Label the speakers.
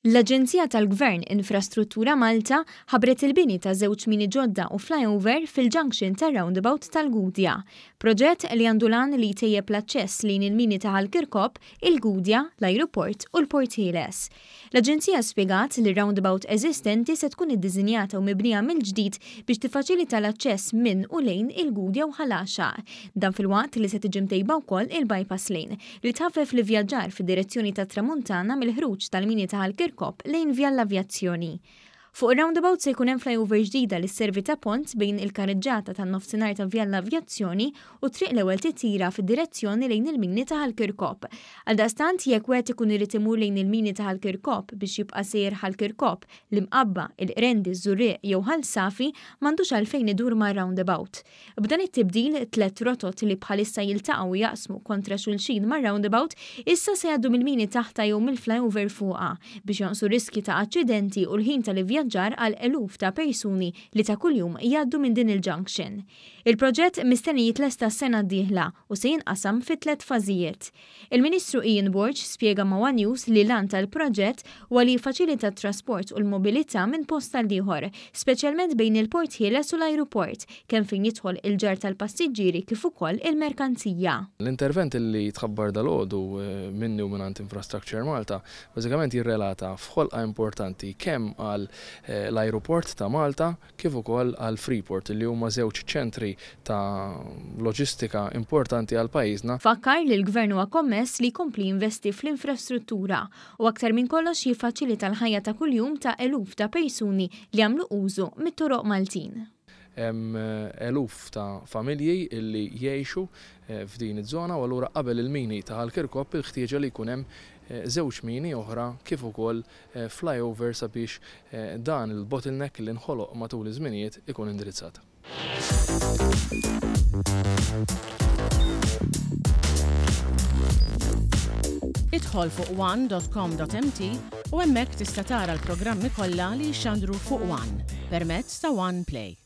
Speaker 1: L-aġenzija tal-Gvern Infrastruttura Malta ħabbret il-bini ta' żewġ mini ġodda u flyover fil-junction tar-roundabout tal-Gudja. Proġett li għandu l-għan li jtejjeb l-aċċess lejn il-mini ta' Ħal Kirkop, il-Gudja, l-ajruport u l-Port Ħieles. L-aġenzija spjegat li r-roundabout eżistenti se tkun iddisinjata u mibnija mill-ġdid biex tiffaċilita l-aċċess minn u lejn il-Gudja u Ħal Għaxaq. Dan filwaqt li se tiġi mtejba wkoll il-bypass lane, li tħaffef l-ivvjaġġar fid-direzzjoni tat-Tramuntana mill-ħruġ tal-mini ta' Ħal Kirkop lejn Vjal l-Avjazzjoni. Fuq ir-roundabout se jkun hemm flyover ġdida li sservi ta' pont bejn il-karreġġata tan-Nofsinhar ta' Vjal l-Avjazzjoni u Triq l-Ewwel Titjira fid-direzzjoni lejn il-mini ta' Ħal Kirkop. Għaldaqstant, jekk wieħed ikun irid imur lejn il-mini ta' Ħal Kirkop biex jibqa' sejjer Ħal Kirkop, l-Imqabba, il-Qrendi, ż-Żurrieq jew Ħal Safi, m'għandux għalfejn idur mar-roundabout. B'dan it-tibdil, tlett rotot li bħalissa jiltaqgħu u jaqsmu kontra xulxin mar-roundabout issa se jgħaddu mill-mini taħtha jew mill-flyover fuqha, biex jonqsu r-riskji ta' aċċidenti u l-ħin tal-ivvjaġġar għal eluf ta' persuni li ta' kuljum jgħaddu minn din il-junction. Il-proġett mistenni jitlesta s-sena d-dieħla u se jinqasam fi tlett fażijiet. Il-Ministru Ian Borg spjega ma' one News li l-għan tal-proġett huwa li jiffaċilita t-trasport u l-mobilità minn post għal ieħor, speċjalment bejn il-Port Ħieles u l-ajruport, kemm fejn jidħol il-ġarr tal-passiġġieri kif ukoll il-merkanzija.
Speaker 2: L-intervent li tħabbar dalgħodu minni u mingħand Infrastructure Malta bażikament jirrelata f'ħolqa importanti kemm għal l-ajruport ta' Malta kif ukoll għal Freeport li huma żewġ ċentri ta' loġistika importanti għal pajjiżna.
Speaker 1: Fakkar li l-Gvern huwa kommess li jkompli jinvesti fl-infrastruttura u aktar minn kollox jiffaċilita l-ħajja ta' kuljum ta' eluf ta' persuni li jagħmlu użu mit-toroq Maltin.
Speaker 2: Hemm eluf ta' familji li jgħixu f'din iż-żona u allura qabel il-mini ta' Ħal Kirkop il-ħtieġa li jkun hemm żewġ mini oħra kif ukoll flyover sabiex dan il-bottleneck li nħoloq matul iż-żminijiet ikun indirizzat.
Speaker 3: Idħol fuq one dot com dot mt u hemmhekk tista' tara l-programmi kollha li jixxandru fuq one permezz ta' One Play.